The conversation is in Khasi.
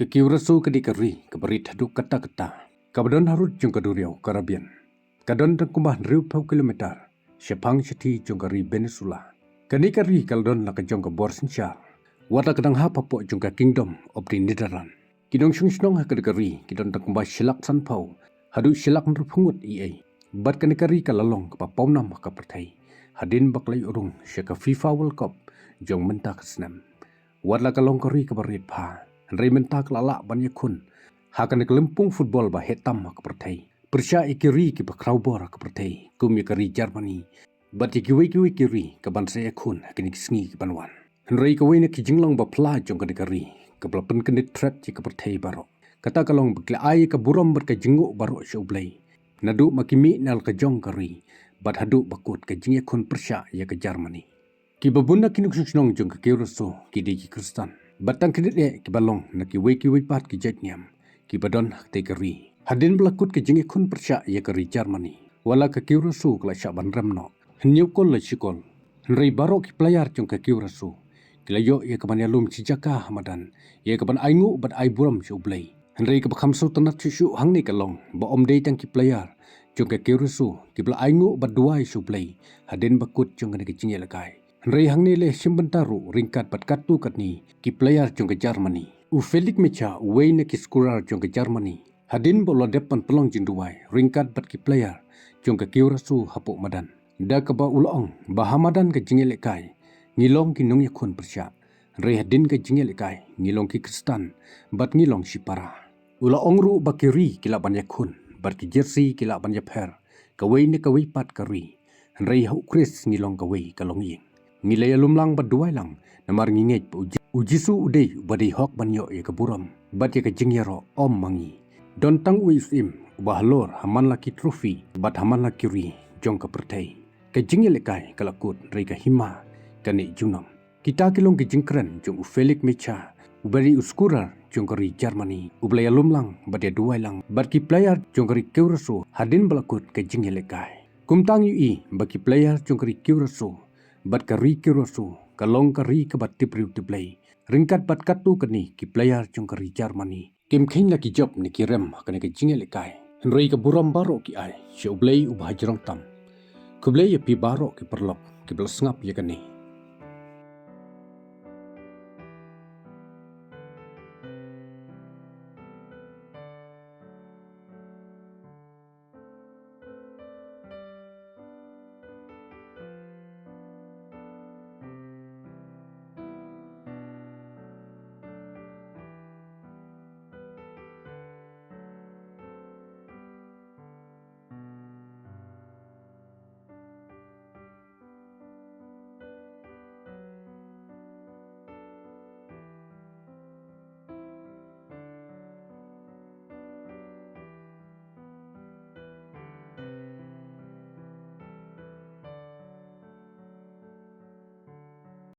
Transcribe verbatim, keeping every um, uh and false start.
Ka Curacao ka dei ka ri kaba rit haduh katta katta, kaba don harud jong ka duriaw Caribbean. Ka don tang kumba hynriewphew kilometer shaphang shathie jong ka ri Venezuela. Kane ka ri ka la don la ka jong ka bor synshar, wat la ka dang hap hapoh jong ka Kingdom of the Netherlands. Ki nongshong shnong ha kane ka ri ki don tang kumba shilak sanphew haduh shilak hynriewphew ngut eiei. Bad kane ka ri ka la long kaba pawnam ha ka pyrthei hadien ba ka la ïoh rung sha ka FIFA World Cup jong mynta ka snem. Wat la ka long ka ri kaba rit bha, hynrei mynta ka la lah ban ïakhun ha kane ka lympung football ba heh tam ha ka pyrthei, pyrshah ïa ki ri kiba khraw bor ha ka pyrthei kum ïa ka ri Germany bad ïa kiwei kiwei ki ri kaban sa ïakhun ha kine ki sngi kiban wan. Hynrei kawei na ki jinglong ba pla jong kane ka ri kaba la pynkyndit thret ïa ka pyrthei baroh, kata ka long ba ki la ai ïa ka burom bad ka jingnguh baroh sha U Blei, naduh ma ki mih na la ka jong ka ri bad haduh ba kut ka jingïakhun pyrshah ïa ka Germany. Kiba bun na ki nongshong shnong jong ka Curacao ki dei ki Khristan, bad tang ki dei kiba long na kiwei kiwei pat ki jait niam kiba don ha katei ka ri. Hadien ba la kut ka jingïakhun pyrshah ïa ka ri Germany, wat la ka Curacao ka la shah ban rem noh hynñiew kol la shi kol. Hynrei baroh ki player jong ka Curacao ki la ïoh ïa kaban ïalum shi jaka ha madan, ïa kaban ainguh bad ai burom sha U Blei. Hynrei kaba kham sngewtynnat shuh shuh hangne ka long ba ym dei tang ki player jong ka Curacao kiba la ainguh bad duwai sha U Blei hadien ba kut jong kane ka jingïalehkai. Hynrei hangne leh shim bynta ruh ryngkat bad katto katne ki player jong ka Germany. U Felix Mecha, uwei na ki scorer jong ka Germany, hadien ba u la dep ban pynlong jingduwai ryngkat bad ki player jong ka Curacao hapoh madan, da kaba u la ong ba ha madan ka jingïalehkai ngi long ki nongïakhun pyrshah, hynrei hadien ka jingïalehkai ngi long ki Khristan bad ngi long shipara. U la ong ruh ba ki ri ki lah ban ïakhun bad ki jersey ki lah ban ïapher kawei na kawei pat ka ri, hynrei ha U Khrist ngi long kawei ka longïing. Ngi la ïalum lang bad duwai lang namar ngi ngeit ba U Ji-, U Jisu u dei uba dei hok ban ïoh ïa ka burom bad ïa ka jingïaroh, ym ma ngi. Don tang uwei u syiem uba halor ha man la ki trophy bad ha man la ki ri jong ka pyrthei. Ka jingïalehkai ka la kut, hynrei ka hima ka neh junom. Kita ki long ki jingkren jong u Felix Mecha, uba dei u scorer jong ka ri Germany, uba la ïalum lang bad ïaduwai lang bad ki player jong ka ri Curacao hadien ba la kut ka jingïalehkai. Kumta ngi ïohi ba ki player jong ka ri Curacao bad ka ri Curacao ka long ka ri kaba tip briew tip Blei ryngkat bad katto katne ki player jong ka ri Germany. Kim kheiñ la ki jop ne ki rem ha kane ka jingïalehkai, hynrei ka burom baroh ki ai sha U Blei uba hajrong tam. Khublei ïa phi baroh ki paralok kiba la sngap ïa kane.